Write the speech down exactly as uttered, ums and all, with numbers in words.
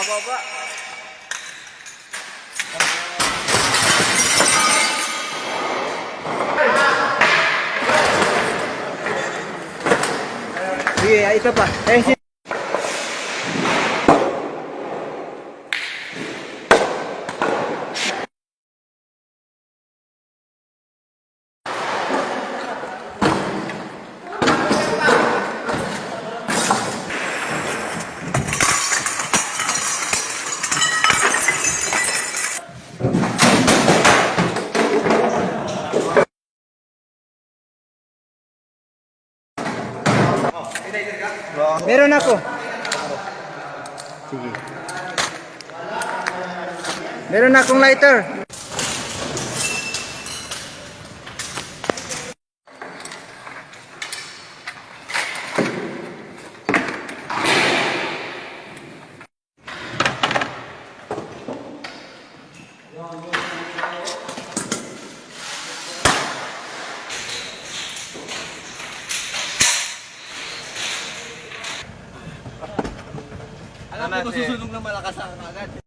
Iya, ito pa. Eh, si- Meron ako. Sige. Meron akong lighter. Alam ko susunod na malakas ang agad.